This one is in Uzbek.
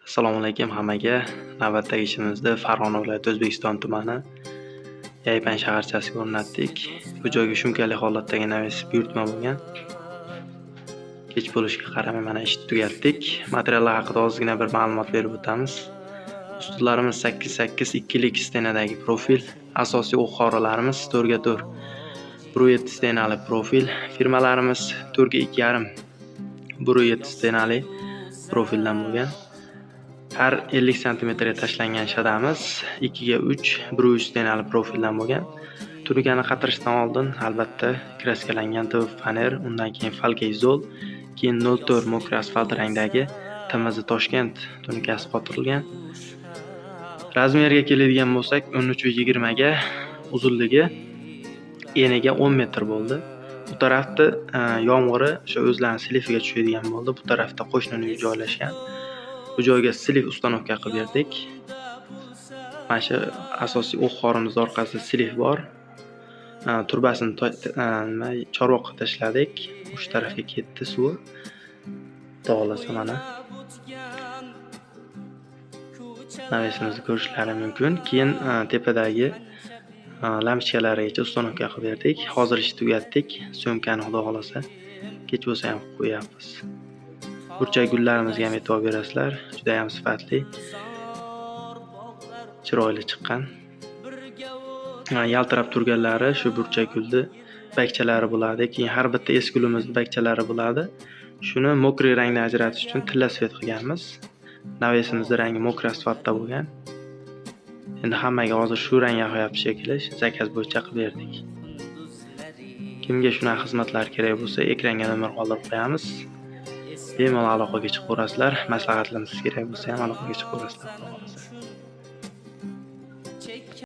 Assalomu alaykum hammaga. Navbatdagi ishimizni Farg'ona viloyati O'zbekiston tumani Yaypan shaharchasiga o'rnatdik. Bu joyga shumkali holatdagi naves buyurtma bo'lgan. Kech bo'lishiga qaramay mana ishni tugatdik. Materiallar haqida ozgina bir ma'lumot berib o'tamiz. Ustunlarimiz 8-8 ikkilik stenadagi profil, asosiy o'q-qorilarimiz 4x4 1.7 stenali profil, firmalarimiz 4x2.5 1.7 stenali profildan bo'lgan. Har 50 santimetrga tashlangan shadamiz 2x3 1.3 stenali profildan bo'lgan. Tunukani qatirishdan oldin albatta kraskalangan TV faner, undan keyin falka izol, keyin 0.4 мокрый asfalt rangdagi TMZ Toshkent tunukasi qotirilgan. Razmerga keladigan bo'lsak, 13.20 ga uzunligi, eniga 10 metr bo'ldi. Bu tarafda yomg'iri o'sha o'zlarining slifiga tushadigan bo'ldi. Bu tarafda qo'shnining uyi joylashgan. Bu joyga слив установка qilib berdik. Mana shu asosiy o'q-qorimiz orqasida слив bor. Turbasini nima chorvoqqa tashladik. O'sha tarafga ketdi suvi. Xudo xohlasa mana navesimizni ko'rishlari mumkin. Keyin tepadagi lampochkalarigacha установка qilib berdik. Hozir ishni tugatdik. Syomkani xudo xohlasa kech bo'lsa ham qilib qo'yapmiz. Burchak gullarimizga ham e'tibor berasizlar. Juda ham sifatli, chiroyli chiqqan. Yaltirab turganlari shu burchak gulni bakchalari bo'ladi. Keyin har bitta es gulimizni bakchalari bo'ladi. Shuni мокрый rangdan ajratish uchun tilla svet qilganmiz. Navesimizni rangi мокрый asfaltda bo'lgan. Endi hammaga hozir shu rang yoqyapti shekilli, zakaz bo'yicha qilib berdik. Kimga shunaqa xizmatlar kerak bo'lsa, ekranga nomer qoldirib qo'yamiz. Bemalol aloqaga chiqaverasizlar. Maslahatlarimiz kerak bo'lsa ham aloqaga chiqaverasizlar, xudo xohlasa.